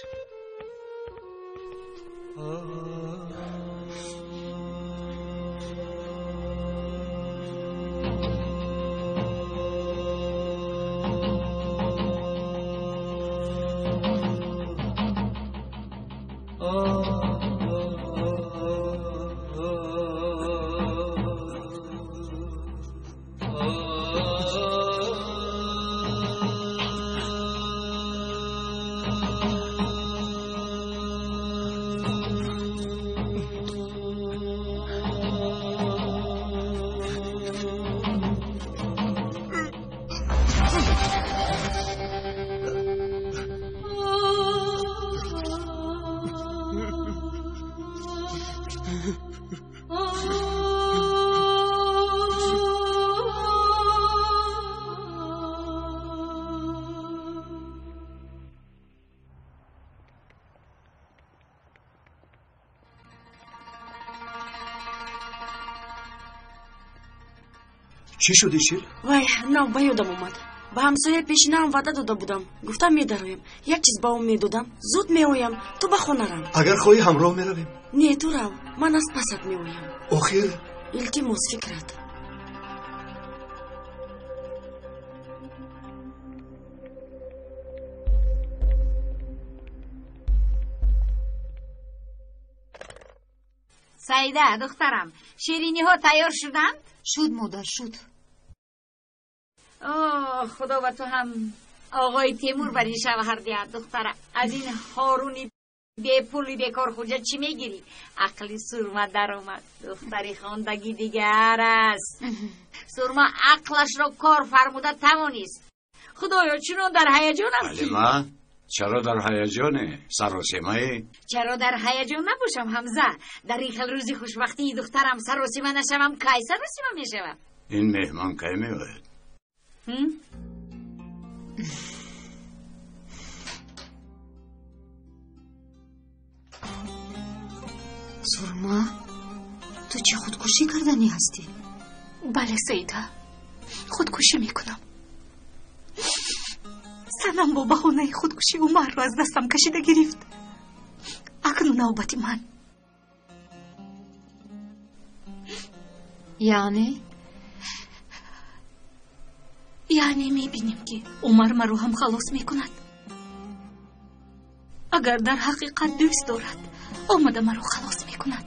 Чӣ шуди, шир? Вай, нав ба ёдам омад. Ба ҳамсояи пешинаам ваъда дода будам. Гуфтам медароем. Як чиз ба ӯ медодам. Зуд меоям. Ту ба хона рав. Агар хоҳӣ ҳамроҳ меравем. Не, ту рав. Ман аз пасат меоям. Охир? Илтимос, Фикрат. Саида, духтарам, шириниҳо тайёр шуданд? Шуд, модар, шуд. Оҳ, худо ба ту ҳам оғои Темур бари шавҳар диҳад, духтара. Аз ин ҳоруни бепули бекорхӯҷа чӣ мегирӣ? Ақли Сурма даромад. Духтари хондагӣ дигар аст. Сурма ақлашро кор фармуда тавонист. Худоё, чунон дар ҳаяҷонам ки. Алима, чаро дар ҳаяҷоне? Саросимаӣ? Чаро дар ҳаяҷон набошам, Ҳамза? Дар ин хел рӯзи хушбахтии духтарам саросима нашавам, кай саросима мешавам? Ин меҳмон кай меояд? Сурма, ту чӣ худкушӣ карданӣ ҳастӣ? Бале, Саида, худкушӣ мекунам. Санам бо баҳонаи худкушӣ Умарро аз дастам кашида гирифт. Акнун навбати ман. Яъне? Яъне мебинем, ки Умар маро ҳам халос мекунад. Агар дар ҳақиқат дӯст дорад, омада маро халос мекунад.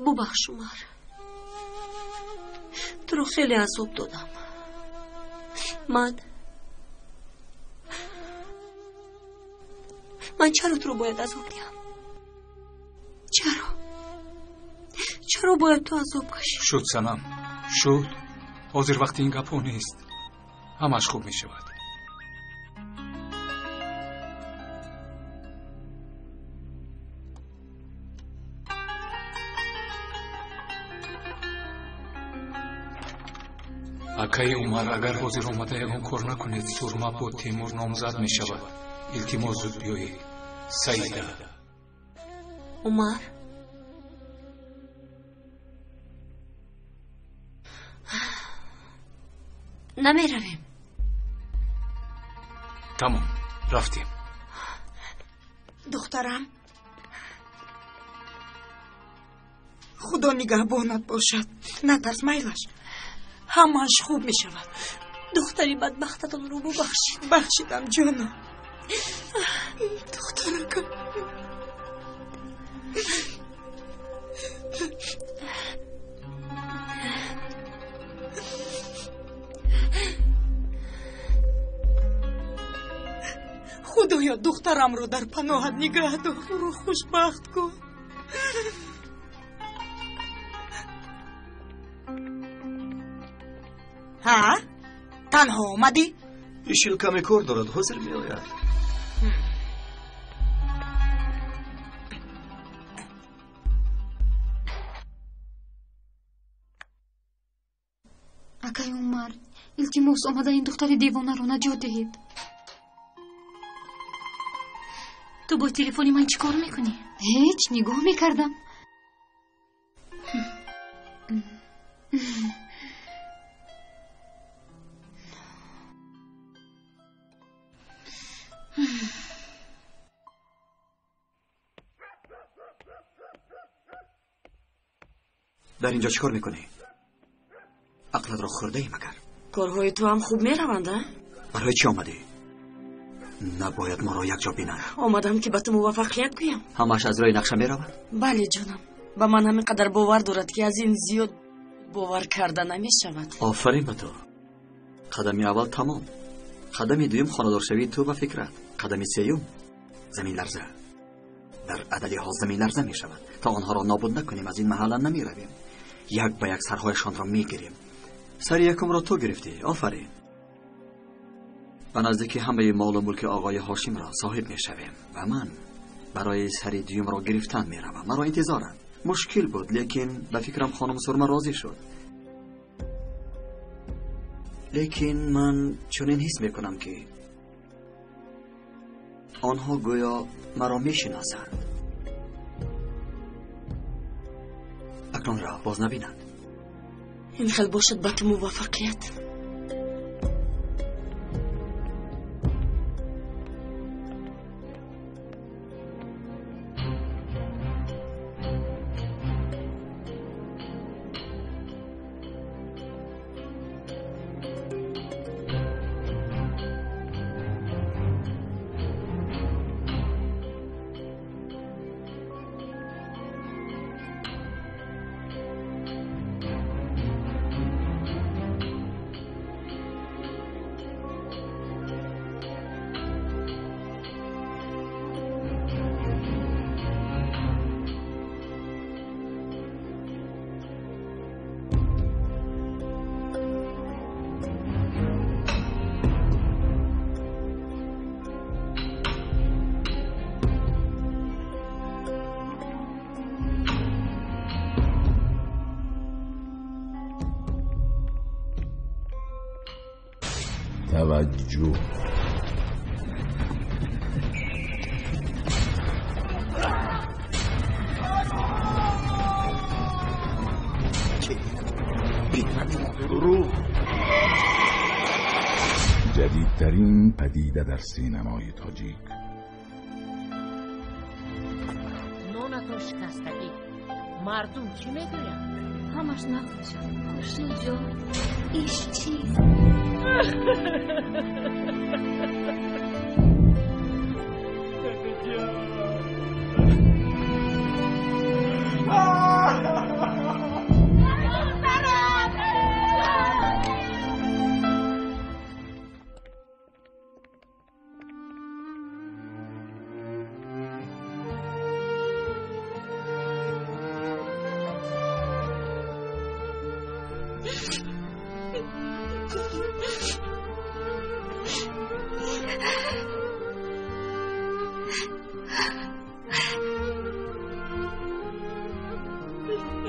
Бубахш, Умар, туро хеле азоб додам. Ман чаро туро бояд азоб диҳам? Чаро? Чаро бояд ту азоб кашӣ? Шуд, Санам, шуд. Ҳозир вақти ин гапҳо нест. Ҳамаш хуб мешавад. Акаи Умар, агар ҳозир омада ягон кор накунед, Сурма бо Темур номзад мешавад. Илтимос, зуд биёед. Саида. Умар, намеравем. Тамом, рафтем. Духтарам, худо нигаҳбонат бошад. Натарс, майлаш, ҳамааш хуб мешавад. Духтари бадбахтатонро бубахшид. Бахшидам, ҷонам. Духтаракам. Худоё, духтарамро дар паноҳат нигаҳ дор, ӯро хушбахт кун. Ҳа, танҳо омадӣ? Ишил каме кор дорад, ҳозир меояд. Акай Умар, илтимос, омада ин духтари девонаро наҷот диҳед. Ту бо телефони ман чӣ кор мекунӣ? Ҳеҷ, нигоҳ мекардам. Дар инҷо чӣ кор мекунӣ? Ақлатро хӯрдаӣ магар? Корҳои ту ҳам хуб мераванд, а? Барои чӣ омадӣ? Набояд моро якҷо бинанд. Омадам, ки ба ту муваффақият гӯям. Ҳамааш аз рӯи нақша меравад? Бале, ҷонам. Ба ман ҳамин қадар бовар дорад, ки аз ин зиёд бовар карда намешавад. Офарин ба ту. Қадами аввал тамом. Қадами дуюм хонадоршавии ту ва Фикрат. Қадами сеюм заминларза. Дар адалиҳо заминларза мешавад. То онҳоро нобуд накунем, аз ин маҳалла намеравем. Як ба як сарҳояшонро мегирем. Сари якумро ту гирифтӣ. Офарин. Ба наздики ҳамаи молу мулки оғои Ҳошимро соҳиб мешавем ва ман барои сари дуюмро гирифтан меравам. Маро интизоранд. Мушкил буд, лекин ба фикрам хонум Сурма розӣ шуд. Лекин ман чунин ҳис мекунам, ки онҳо гӯё маро мешиносанд. Акнун ро боз набинанд. Ин хел бошад ба ту муваффақият. Таваҷҷӯҳ. Ҷадидтарин падида дар синамои тоҷик. Нонатон шикастагӣ. Мардум чӣ мегӯянд? Ҳамаш нақл мешавад. Хуршедҷон, иш чист?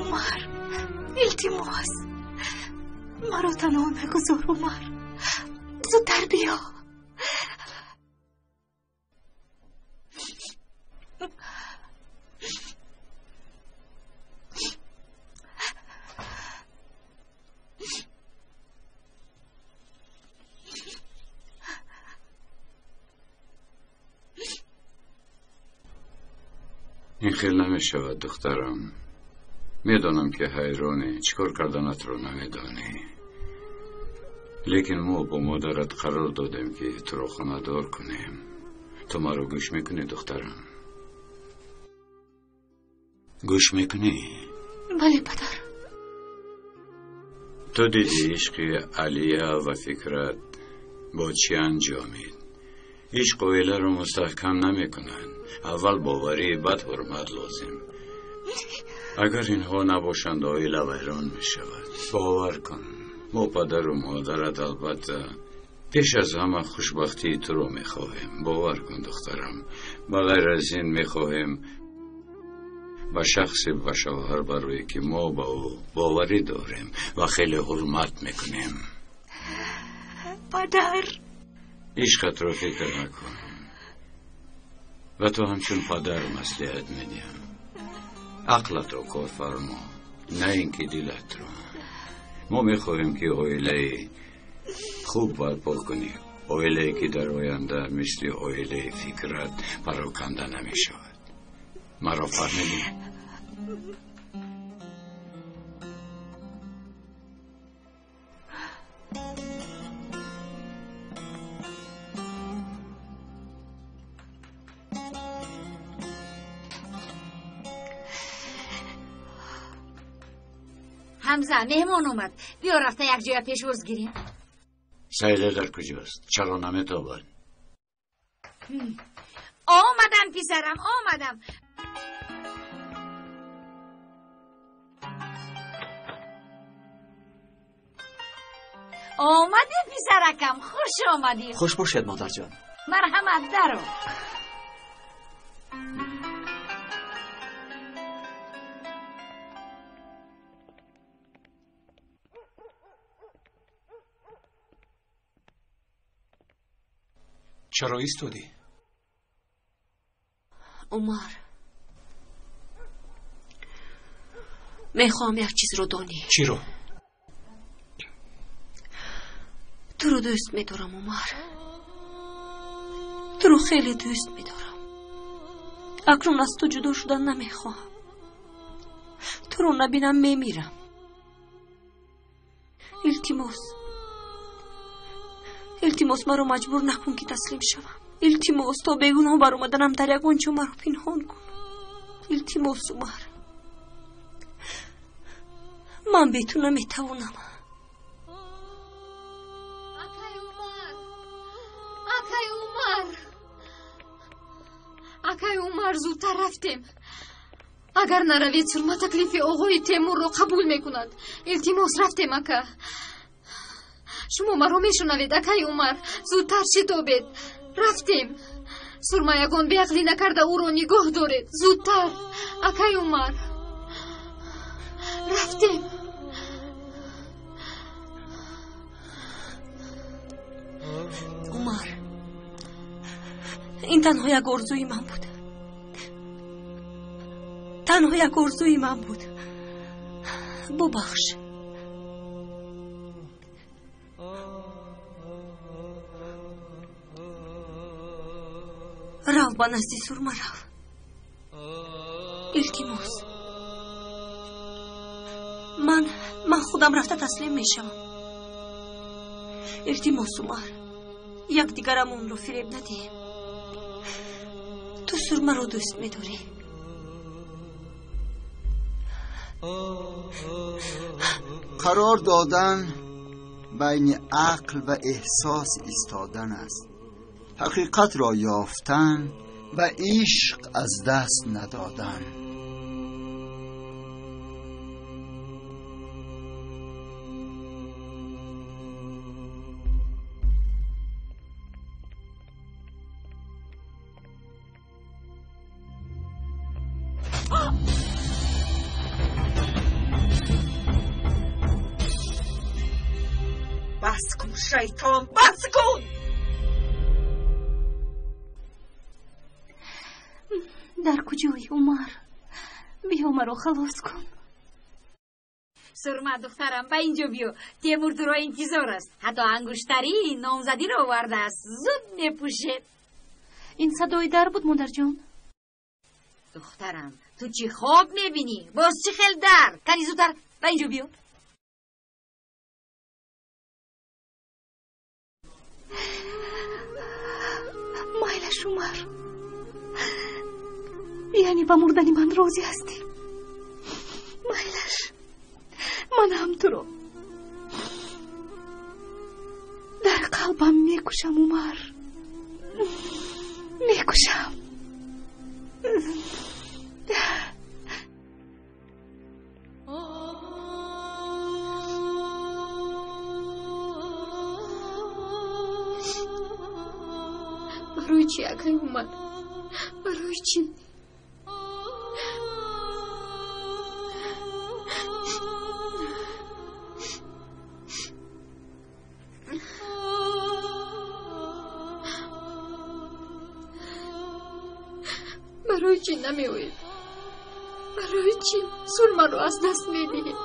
Умар, илтимос, маро танҳо нагузор. Умар, зудтар биё. Ин хел намешавад, духтарам. Медонам, ки ҳайронӣ, чӣ кор карданатро намедонӣ, лекин мо бо модарат қарор додем, ки туро хонадор кунем. Ту маро гӯш мекунӣ, духтарам? Гӯш мекунӣ? Бале, падар. Ту дидӣ, ишқи Алия ва Фикрат бо чӣ анҷомид. Ишқ оиларо мустаҳкам намекунад. Аввал боварӣ, баъд ҳурмат лозим. Агар инҳо набошанд, оила вайрон мешавад. Бовар кун, мо падару модарат албатта пеш аз ҳама хушбахтии туро мехоҳем. Бовар кун, духтарам. Ба ғайр аз ин, мехоҳем ба шахсе ба шавҳар бароӣ, ки мо ба ӯ боварӣ дорем ва хеле ҳурмат мекунем. Падар. Ишқатро фикр накун. Ба ту ҳамчун падар маслиҳат медиҳам: ақлатро кор фармо, на ин ки дилатро. Мо мехоҳем, ки оилаи хуб барпо кунем, оилае ки дар оянда мисли оилаи Фикрат пароканда намешавад. Маро фаҳмидӣ? Ҳамза, меҳмон омад. Биё, рафта якҷоя пешвоз гирем. Саида дар куҷост? Чаро наметобад? Омадам, писарам, омадам. Омадӣ, писаракам, хуш омадӣ. Хуш бошед, модарҷон. Марҳамат, даро. Чаро истодӣ? Умар, мехоҳам як чизро донӣ. Чиро? Туро дӯст медорам, Умар, туро хеле дӯст медорам. Акнун аз ту ҷудо шудан намехоҳам. Туро набинам, мемирам. Илтимос, илтимос, маро маҷбур накун, ки таслим шавам. Илтимос, то бегуноҳ баромаданам дар ягон ҷо маро пинҳон кун. Илтимос, Умар, ман бе ту наметавонам. Акай Умар, акай Умар, акай Умар, зудтар рафтем. Агар наравед, Сурма таклифи оғои Темурро қабул мекунад. Илтимос, рафтем, ака. Шумо маро мешунавед, акай Умар? Зудтар шитобед, рафтем. Сурма ягон беақлӣ накарда, ӯро нигоҳ доред. Зудтар, акай Умар, рафтем. Умар, ин танҳо як орзуи ман буд. Танҳо як орзуи ман буд. Бубахш. Рав ба назди Сурма, рав. Илтимос. Ман худам рафта таслим мешавам. Илтимос, Умар, якдигарамонро фиреб надиҳем. Ту Сурмаро дӯст медорӣ. Қарор додан байни ақл ва эҳсос истодан аст. Ҳақиқатро ёфтан ва ишқ аз даст надодан. Бас кун, шайтон, бас кун! Дар куҷои, Умар? Биё, маро халос кун. Сурма, духтарам, ба инҷо биё. Темур туро интизор аст. Ҳатто ангуштарии номзадиро овардааст. Зуд мепӯшед. Ин садои дар буд, модарҷон. Духтарам, ту чӣ хоб мебинӣ? Боз чӣ хел дар? Кани зудтар ба инҷо биё. Майлаш, Умар, яъне ба мурдани ман розӣ ҳастӣ? Майлаш, ман ҳам туро дар қалбам мекушам, Умар, мекушам. Барои чӣ, акай Умар? Барои чӣ? Барои чӣ намеоед? Барои чӣ Сурмаро аз даст медиҳед?